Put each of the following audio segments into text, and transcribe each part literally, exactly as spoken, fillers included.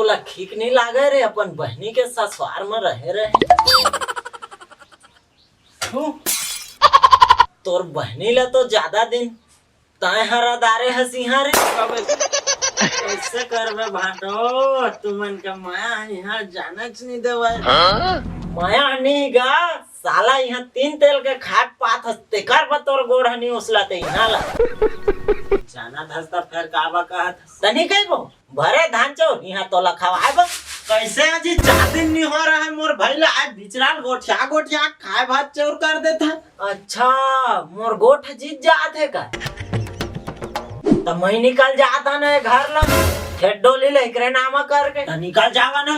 ला ठीक नहीं लागे रे, अपन बहनी के ससुराल में रहे रहे। तू, तोर बहनी ला तो ज्यादा दिन तय हरा दारे हस इहाँ रे। कैसे करबे भाटो, तुमन का माया इहाँ जानच नहीं देवय। माया नहीं गा, साला इहाँ तीन तेल के खाट पात हस, तेकर बर तोर गोड़ हनी उसला ते इहाँ ला। जाना धस त फेर काबा कहत हस। तनी कहिबो, भरे धान चौर, इहाँ तोला खवाए बर। कैसे अजी, चार दिन नहीं हो रहा है मोर भाई ला, आज बिचराल गोठिया गोठिया खाए भात चौर कर देता। अच्छा, मोर गोठ जीत जात है का? त मैं निकल जाता ना ये घर ला, खेत डोली ले एकरे नामा करके। त निकल जावा ना।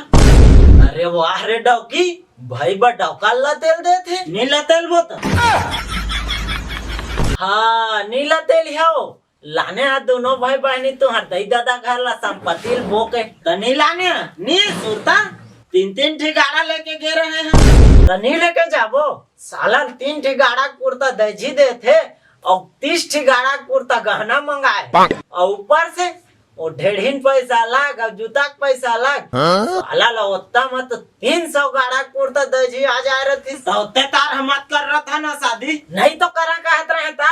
अरे वाह रे डौकी, भाई बा डौका ला तेल देथे। नीला तेल बोता। हाँ, नीला तेल है वो। लाने हा दोनों भाई बहनी तुहार दई दादा घर ला संपत्ति ल बोके। त नी लाने हा, नी सुरता। तीन तीन ठी गाड़ा लेके गे रहे हैं। त नी लेके जाबो। साला तीन ठी गाड़ा कुर्ता दईजी देथे अउ तीस ठी गाड़ा कुर्ता गहना मंगाए। अउ ऊपर से वो ढेढ़िन पैसा लाग अउ जूता के पैसा लाग। हाँ? साला ला ओत्ता मत तीन सौ गाड़ा कुर्ता दईजी आ जाए रहिस। त ओत्ते तार हम मत कर रहा था ना शादी। नहीं तो करा कहत रहे था।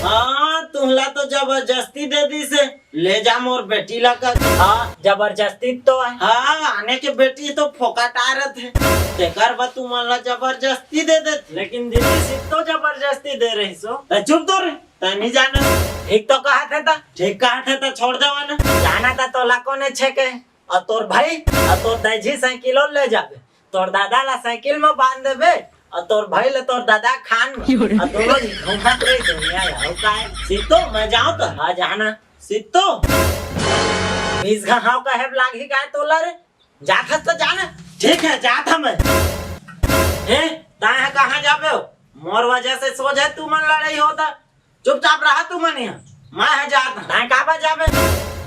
हाँ, तुहला तो जबरदस्ती दे दी से। ले जा मोर बेटी ला कर। हाँ, जबरदस्ती तो है। हाँ, आने के बेटी तो फोकट आ रहे थे। तेकर बा तुमन ला जबरदस्ती दे देते। लेकिन दीदी सित्तो जबरदस्ती दे रही सो। त चुप तो रे, त नहीं जाना। ठीक तो कहा थे ता। ठीक कहा थे त छोड़ देवा ना। जाना ता तोला कोने छेके। अउ तोर भाई, अउ तोर दाईजी साइकिल ले जाबे, तोर दादा ला साइकिल में बांध देबे, अउ तोर भाई ला तोर दादा खान में, अउ दोनों झी घूमत रही दुनिया ला, अउ काय? सित्तो, मैं जाऊं त? हाँ, जाना। सित्तो, बीस घा हाँ कहे लागही काय तोला रे? जात हस त जाना। ठीक है, जात हूं मैं। ए, ताय ह कहाँ जाबे हो? मोर वजह से सोझे तुमन लड़ाई होता। चुपचाप रहा तुमन यहाँ। मैं ह जात हूं। ताय काबर जाबे?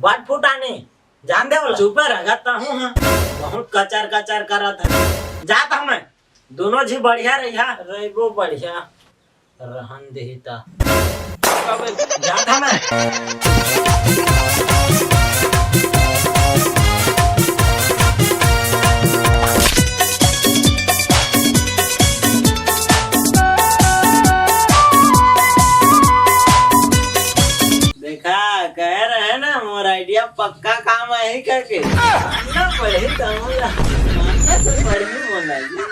बट फुटानी। जान दे बोला। चुपे रह, गत्ता हूँ, हाँ। बहुत कचर कचर करत है। जात हूँ मैं। दोनों झी बढ़िया रहिहा। रहिबो बढ़िया। रहन देही ता। जात हूँ मैं। देखा, कहे रहे ना, मोर आइडिया पक्का काम आही करके। मानना पड़ही तमन ला, मानना तो पड़ही मोला जी।